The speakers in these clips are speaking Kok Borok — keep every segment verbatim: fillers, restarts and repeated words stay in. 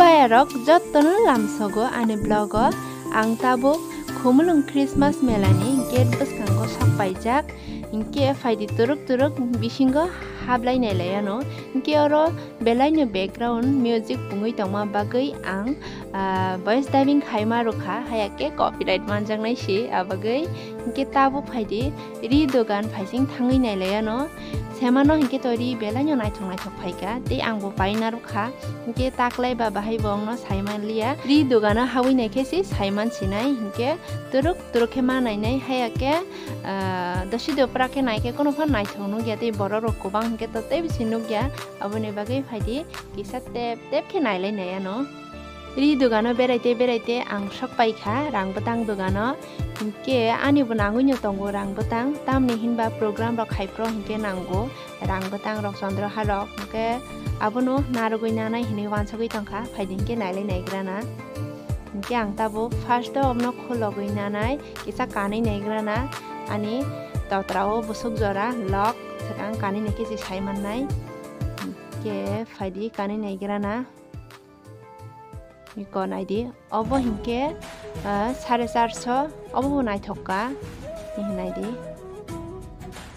Kayarok jottono lamsogo ani vlog o. Ang tabuk Khumulwng Christmas mela ni gate bwskango sok paijak. Hinkhe phaidi turuk turuk bisingo hablai nailai ano. Hinkhe oro belai no background music pungwi tongma bagwi ang, ah, voice dubbing khaima rwkha, haya khe copyright manjaknai se, abagwi. Hinkhe tabuk phaidi ri dogan phaising thangwi nailai ano. Semano hinkhe to ri belai no naithok naithok phaikha, tei ang bo paina rwkha. Hinkhe taklai ba bahai bo ongno saiman liya. Ri dogano hawi naikhe se saiman sinai, hinkhe turuk turuk khe ma nainai, haya khe, ah, dosi dopra khe naikhe kono phan naithok nukya, tei borok rok kwbang hinkhe to tei bisi nukya. Aboni bagwi phaidi kisa tep tep khe nailai nai ano. Ri dogano beraite beraite ang sok paikha rang bwtang dogano. Hinkhe ani bo nangwi no tongo rang bwtang, tamni hinba program rok khai phro hinkhe nango rang bwtang rok, chondroha rok, hinkhe abono narwgwi nanai hinwi wansugwi tongkha, phaidi hinkhe nailai naigrana. Hinkhe ang tabuk first o omno khulogwi nanai, kisa kanwi naigrana, ani totra o bwswk jora lok swkang kanwi naikhe se sai mannai. Hinkhe phaidi kanwi naigrana. Iko naidi, obo hinkhe, ah, sare charso, obo bo naithok ka, hinkhe naidi.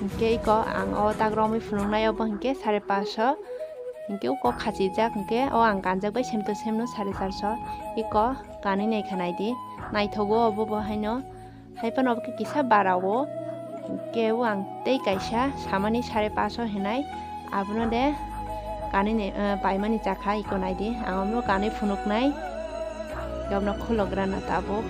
Hinkhe iko ang o tak romwi phunuknai, obo hinkhe sare paso, hinkhe uko khachijak, hinkhe o ang kanjak bai sem to sem no sare charso, iko kanwi naikha naidi, naithogo obo bo haino. Hai phano obo khe kisa bara o. Hinkhe o ang tei kaisa samani sare paso hinai. Abono de kanwi ni, eh, paimani chakha iko naidi. Ang omo kanwi phunuknai. Yobno khulograna tabuk.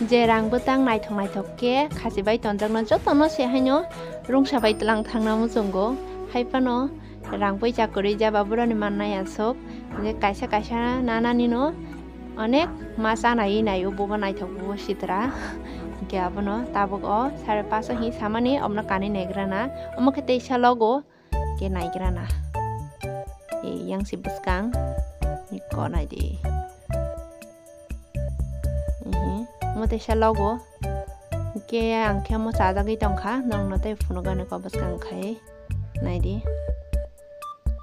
Je rang bwtang naithok naithok khe khachi bai tonjakno jotono se haino rungsa bai tlang thangna muchungo. Hai phano rang poisa kwrwi jaba boroni mannai aswk. Je kaisa kaisa nanani no onek ma chanai nai o bobo naithok bobo sitra. Hinkhe abono tabuk o sare paso hin samani omono kanwi naigrana. Omo khe teisa logo khe naigrana. E yang si bwskang. Iko naidi. Ehe. Omo teisa logo. Hinkhe ang khe omo chajagwi tongkha. Nokno tei phunukgani kok bwskang khai. Naidi.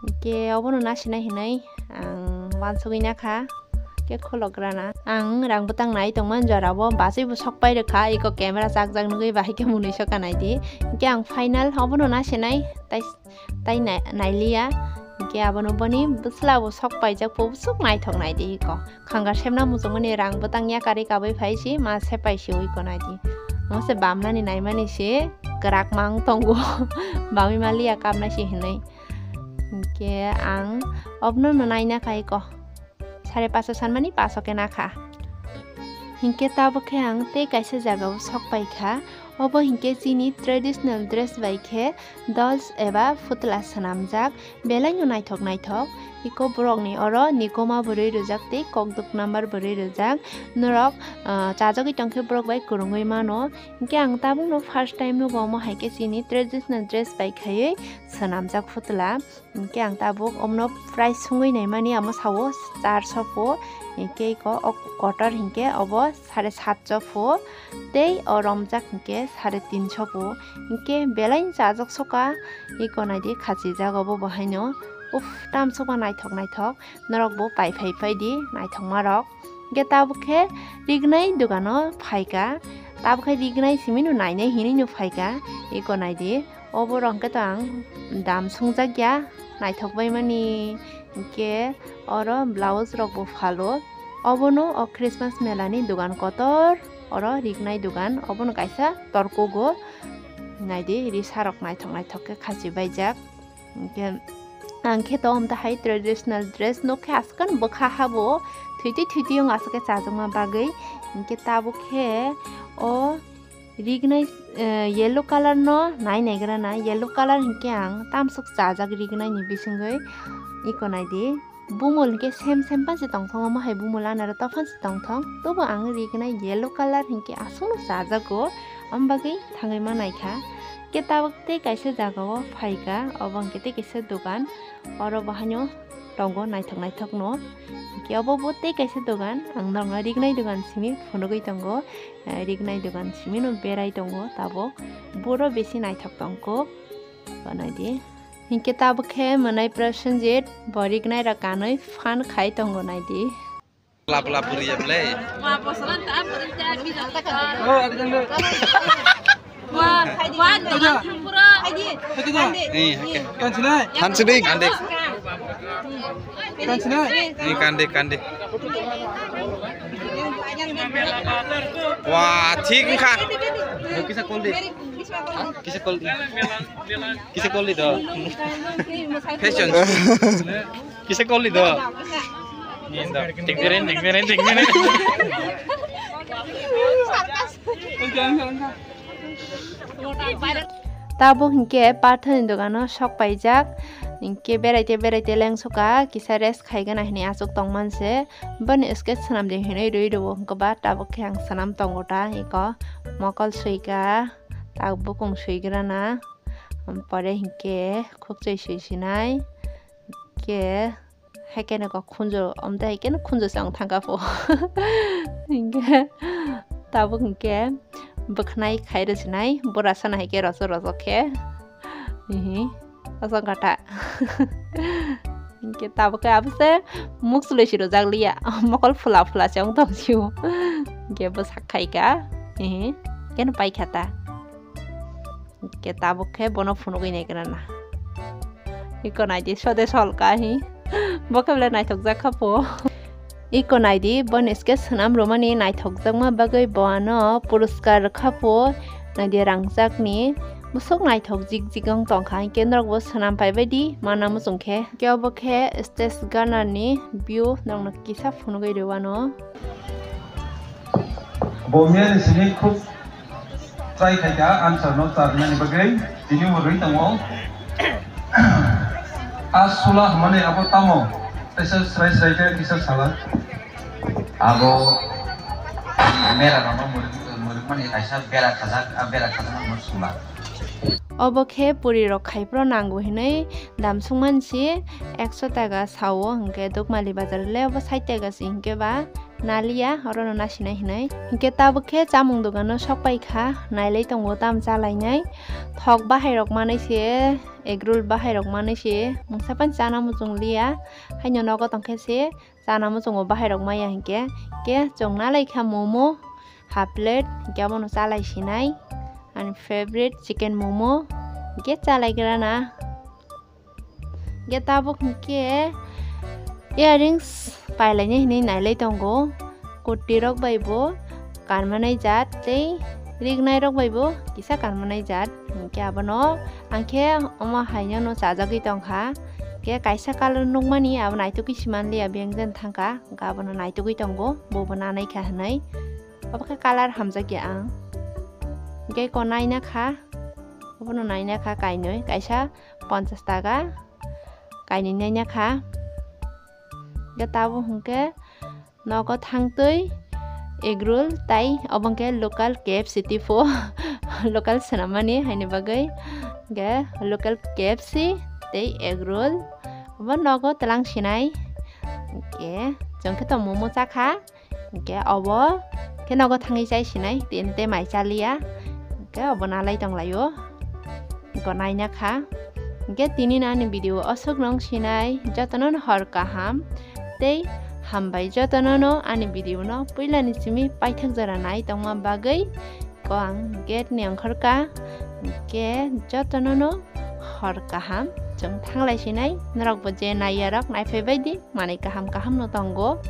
Hinkhe obono nasinai hinwi ang wansugwi nakha. Khe khulograna. Ang rang bwtang nai tongmani jorabo bachwi bo sok pai rwkha. Iko camera chakjak nugwi bahai khe mwnwi soka naidi. Hinkhe ang final obono nasinai tai, tai nai-, nailiya. Hinkhe abono boni bwsla bo sok paijak bo bwswk naithok naidi iko. Khangar semna muchungmani rang bwtang yakarwi kabui phai si ma sepai si ui konai di. Omo se bamnani naimani se kwrak mang tongo. Bamwi maliya kapnai si hinui. Hinkhe ang obno no naina khai ko. Sare paso sanmani paso khe nakha. Hinkhe tabuk khe ang tei kaisa jagao sok pai kha. Obo hinkhe chini traditional dress bai khe dolls eba putla swnamjak. Belai no naithok naithok. Iko borokni oro nikoma bwrwi rwjak tei kokduk number bwrwi rwjak. Norok, ah, chajagwi tongkhe borok bai kwrwngwi mano. Hinkhe ang tabukno first time nugo omo hai khe chini traditional dress bai khaiwi swnamjak putla. Hinkhe ang tabuk omno price sungwi naimani amo sao charso pho. Hinkhe iko ok kotor hinkhe obo sare satso pho. Tei o romjak hinkhe sare tinso pho. Hinkhe belai chajak soka. Iko naidi khachijak obo bo haino. Uff, tamsukma naithok naithok. Norok bo pai phai phai di naithokma rok. Hinkhe tabuk khe rignai dogano phaika. Tabuk khe rignai simi no nainai hinui no phaika. Iko naidi. Obo rok hinkhe to ang dam sungjak ya. Naithok bai mani. Hinkhe oro blouse rok bo phalo. Obono o Christmas mela ni dogan kotor. Oro rignai dogan. Obono kaisa torkugo. Naidi risa rok naithok naithok khe khachi baijak. Hinkhe ang khe to omtahai traditional dress no khe aswkano bwkha habo thwitwi thwitwi wng aswk khe chajakma bagwi. Hinkhe tabuk khe o rignai, eh, yellow colour no nai naigra na. Yellow colour hinkhe ang tamsuk chajak rignai ni bisingwi. Iko naidi. Bumul hinkhe sem sem phan se tongthong, omo hai bumul anaro tophan se tongthong, tobo ang rignai yellow colour hinkhe aswkno chajago, amo bagwi thangwi ma naikha. Khe tabuk tei kaisa jagao phaikha, obo hinkhe tei kaisa dogan, oro bo haino tongo naithok naithokno. Hinkhe obo bo tei kaisa dogan, ang norokno rignai dogan simi phunugwi tongo, eh, rignai dogan simino berai tongo tabuk, boro bisi naithok tongkuk, naidi. Hinkhe tabuk khe mwnai Prosenjit bo rignai rok kanwi phan khai tongo naidi. Lap lap puri ya play. Ni, oke. Kansinai. Hansidik. Kande. Kansinai. Ni kande, kande. Wah, thik wngkha. Kisa call di. Kisa call di. Kisa call di do. Fashion. Kisa call di do. Ni do. Tik birin, tik birin, tik birin. Tabuk hinkhe pathani dogano sok paijak. Hinkhe beraite beraite lengsoka, kisa rest khaigana hinwi achuk tongmanse. Boni sketch swnamdi hinwi rwi rwo hinkhe ba tabuk khe ang swnam tongo ta eko mokol swika, tak bukung swigrana. Pore hinkhe khukchwi swi sinai. Hinkhe haikhe nokho khunju, omtwi haikhe no khunju se wng thangkha pho. Hinkhe tabuk hinkhe bwkhnai khai rwsinai, bura sana haikhe roso roso khe. Hihi, roso gata. Hinkhe tabuk khe abose muk sulai si rwjak liya, mokol phula phula se wng tong sio. Hinkhe bwsak khaika, hihi, keno paikha ta. Hinkhe tabuk khe bono phunugwi naigrana. Iko naidi sode solka hi. Bo khe belai naithokjak kha pho. Iko naidi boni sketch swnam rwmani naithokjakma bagwi bo ano puruskar rwkha pho. Naidi rangchakni bwswk naithok jik jik wng tongkha. Hinkhe norokbo swnam paibaidi mana muchung khe. Hinkhe obo khe stage ganani view norokno kisa phunugwi rwano. Bo miyani simi khub try khaikha answer no charnani bagwi, tini bo rwi tongo. A sula hwnmani abo tamo? Teisa srai srai khe kisa sala. Abo mera rokno mwrwk, mwrwkmani kaisa bera khajak, a bera khajakmani sula. Obo khe puri rok khaipro nango hinwi damsukmani si ekso taka sao, hinkhe Dukmali bazar le obo sait taka si hinkhe ba. Naliya, orono nasinai hinwi. Hinkhe tabuk khe chamung dogano sok paikha, nailai tongo tamo chalainai. Thok bahairok manwi se, egg roll bahairok manwi se, mungsa phano chana muchung liya. Haino nogo tongkhe se, chana muchungo bahairok maya hinkhe. Hinkhe chwng nalaikha momo, half plate, hinkhe abono chalai sinai. Ani favorite chicken momo, hinkhe chalaigrana. Hinkhe tabuk hinkhe earrings pailainai hinwi nailai tongo. Kurti rok bai bo kanmanai jat tei rignai rok bai bo kisa kanmanai jat. Hinkhe abono ang khe omo haino no chajagwi tongkha. Hinkhe kaisa colour nukmani abo naitugwi simanliya beng jen thangkha. Hinkhe abono naitugwi tongo, bobo nanaikha hinwi. Obo khe colour hamjakya ang. Hinkhe eko naina kha. Obono naina kha kainwi, kaisa ponchas taka kainwi naina kha. Hinkhe tabuk hinkhe nogo thangtwi egg roll tai obo hinkhe local K F C tipo local swnammani haini bagwi hinkhe local K F C tei egg roll obo nogo twlang sinai. Hinkhe chwng khe to momo chakha. Hinkhe obo khe nogo thangwi chai sinai, tini tei mai chaliya. Hinkhe obo nalai tonglaio. Hinkhe naina kha. Hinkhe tini no ani video o aswk nung sinai, jotono no hor kaham tei hambai jotono no ani video no puila ni simi paithak jora nai tongma bagwi. Ko ang gate ni ongkhorka. Hinkhe jotono no hor kaham, chwng thanglai sinai, norok bo je naiya rok naiphai baidi. Manwi kaham kaham no tongo.